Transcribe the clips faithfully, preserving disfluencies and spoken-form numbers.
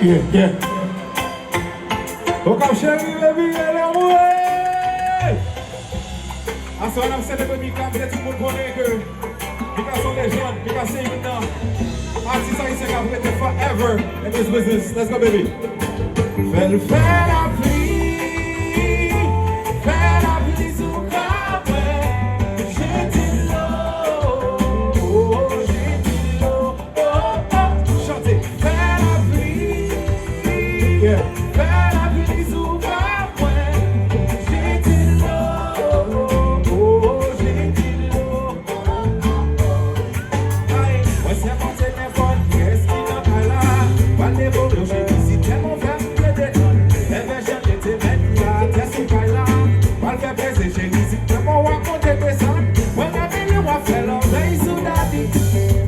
Yeah, yeah. Okap cheri, baby, e lanmou, hey! Aswè n ap selebre Mika, men tout moun konnen ke Mika se yon lejann, Mika se youn nan atis ayisyen k ap rete forever in this business. Let's go, baby. Fè l fè lapli, fè lapli sou kò mwen, jete dlo, jete dlo. Oh, oh, chante. Fè lapli. Yeah. Fè lapli sou kò mwen. Jete dlo. Oh, jete dlo. Ay, mwen se monte nenpòt kiyès ki nan kay la. Pral debloke vizitè, mwen fè m te detann. Leve chante te mèt la, tè sou kay la. Pral fè plezi cheri, si kè mwen w ap monte desann. Mwen renmen lè w ap fè lòvèy sou Dadi.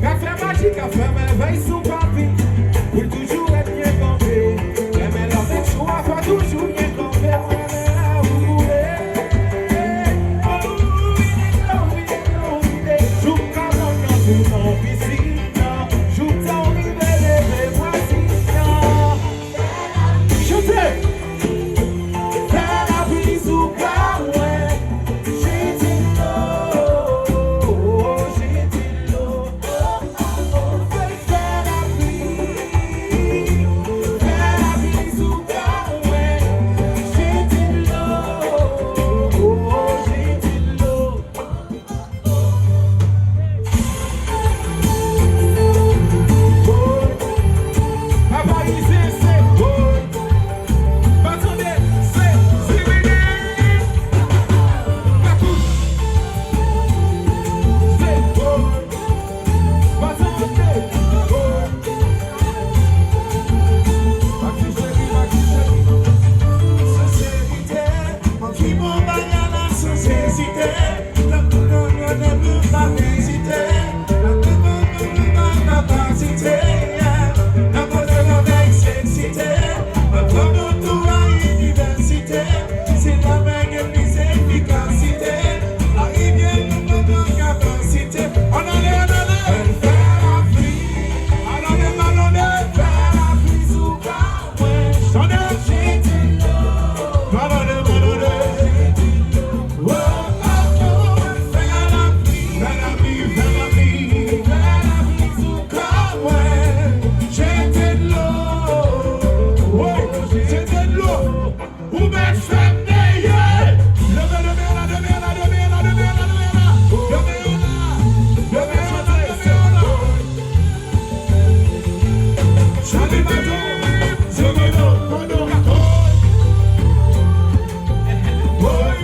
Ka fè maji, ka fè mèvèy sou papi. Pou l toujou ret byen kanpe. Renmen lòvèy sou a fò toujou byen kanpe. Mwen renmen lè ou koule. Jouk ka mòn nan tou nan pisin nan. Jouk tan w rive leve vwazin nan. Chante! Fè lapli sou kò mwen, jete dlo, jete dlo. Fè lapli, fè lapli sou kò mwen, jete dlo, jete dlo. Papa Ize se boy. Pa tande, se Zimini. Kakous. Se boy. Pa tande, boy. Maxi Cheri, Maxi Cheri. Senserite, an ki bon bagay la, sans ezite. Nan tout moun yo, nan tout pa vizite. Nan tout moun, tout pa kapasite. Nan kote lòvèy seksite. Nan pran nou tou a inivèsite. Si lòvèy gen plis efikasite. Arive nou pran nou kapasite. Ann ale, ann ale. Fè lapli. Ann ale, ann ale. Fè lapli sou kò mwen. Tande. Jete dlo. Ann ale, ann ale. Oh, oh, oh. Fè lapli. Fè lapli, fè lapli. Fè lapli sou kò mwen. Jete dlo. Woy, jete dlo. Ou mèt fè m deye. Leve, leve la, leve la, leve la, leve la, leve la. Leve la, leve la, leve la, leve la. Chale bato, se bato, bato, bato. Woy.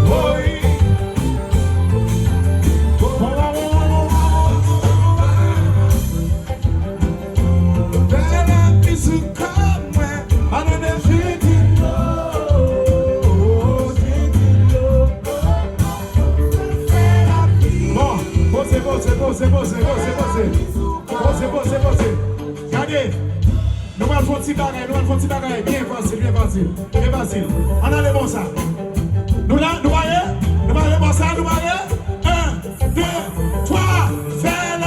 Woy. Fè lapli sou kò mwen, ann ale jete dlo, jete dlo. Fè lapli. Bon, poze, poze, poze, poze, poze, poze. Poze, poze, poze. Gade. Nou pral fè yon ti bagay, nou pral fè yon ti bagay byen fasil, byen fasil, byen fasil. Ann ale konsa. Nou la, nou pare? Nou pare konsa, nou pare? En, de, twa, fè l.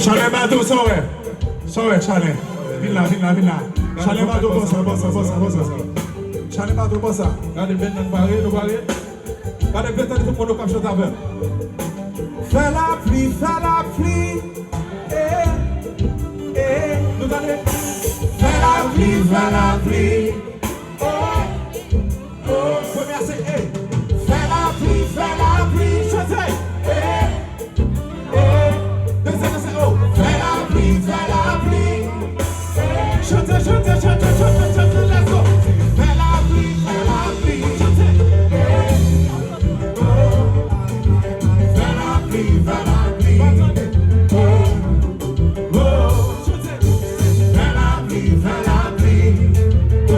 Chalè bato, sa w wè? Sa w wè, Chalè? Vin la, vin la, vin la. Chalè bato, konsa, konsa, konsa, konsa. Chalè bato, konsa. Gade, men nan pare, nou pare. Gade, fè tande tout moun k ap chante avè m. Fè lapli, fè lapli. Eh, eh. Nou tande. Fè lapli, fè lapli. Oh, oh. Premye a se, eh. Fè lapli, fè lapli. Chante. Eh, eh. Dezyèm a se, oh. Fè lapli, fè lapli. Chante, chante, chante, chante, chante, let's go. Fè lapli, fè lapli. Chante. Fè lapli, fè lapli. Oh, oh. Chante. Fè lapli, fè lapli. Oh,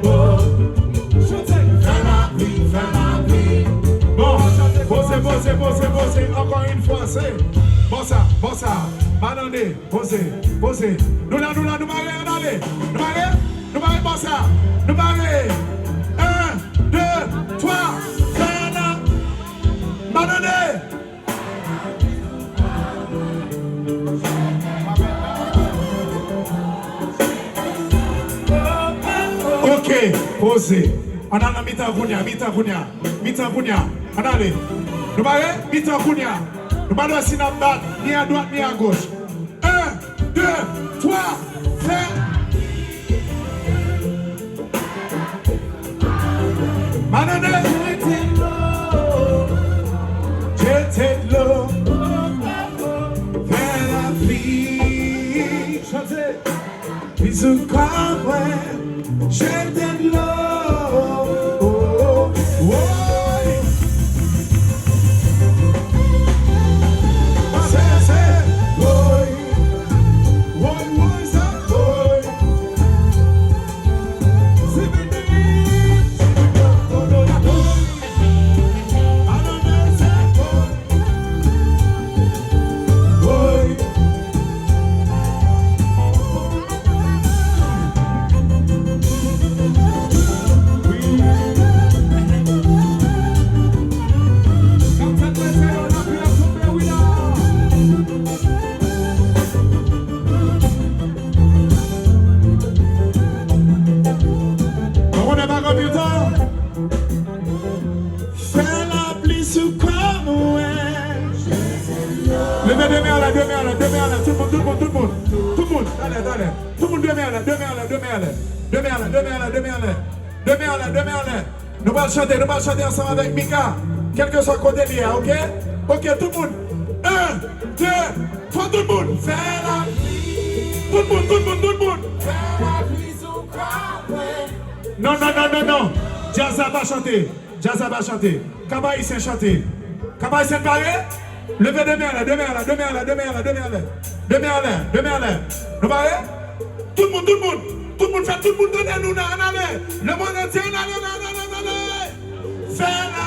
oh. Chante. Fè lapli, fè lapli. Bon, poze, poze, poze, poze. Ankò yon fwa, se. Bon sa, bon sa. Malande. Poze, poze. Nou la, nou la, nou pare, ann ale. Nou pare? Nou pare, bon sa. Nou pare. En, de, twa. Fè la. M pa tande. Ok, poze. Ann al nan mitan kounye a, mitan kounye a, mitan kounye a. Ann ale. Nou pare? Mitan kounye a. Nou pa dwe si n ap bat ni adwat ni agoch. En, de, twa, fè. Manane. Jete dlo, jete dlo, fè lapli. Chante. Pli sou kò mwen, jete dlo. Woy. Se, se, woy. Woy, woy, sa, woy. Zibidi. Woy. Bon, on est pas comme Utah. Fè lapli sou kò mwen. Leve de men anlè, de men anlè, de men anlè. Tout moun, tout moun, tout moun. Tout moun, talè, talè. Tout moun, de men anlè, de men anlè, de men anlè. De men anlè, de men anlè, de men anlè. De men anlè, de men anlè. Nou pral chante, nou pral chante ansanm avèk Mika. Kèlkeswa kote li ye, ok? Ok, tout moun. En, de, twa, tout moun. Fè lapli. Tout moun, tout moun, tout moun. Fè lapli sou kò mwen. Non, non, non, non, non. Djaz la pa chante. Djaz la pa chante. Kab Ayisyen chante. Kab Ayisyen pare? Leve de men anlè, de men anlè, de men anlè, de men anlè, de men anlè. De men anlè, de men anlè. Nou pare? Tout moun, tout moun. Tout moun fè tout moun tande nou nan, ann ale. Lemonn antye, ann ale, ann ale, ann ale, ann ale. Fè la.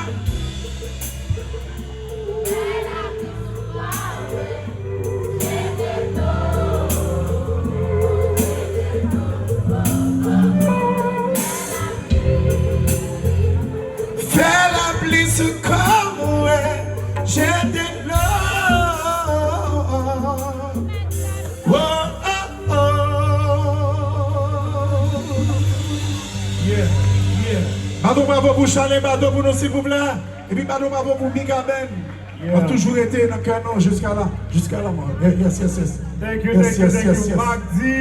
Fè lapli sou kò mwen, jete dlo. Oh, oh, oh. Yeah, yeah. Bat yon bravo pou Charlin Bato pou nou, silvouplè. Epi bat yon bravo pou Mika Band. Yeah. W ap toujou rete nan kè nou jiska la, jiska la, man. Yes, yes, yes. Thank you, yes, thank you, yes, thank yes, you, yes. Magdi.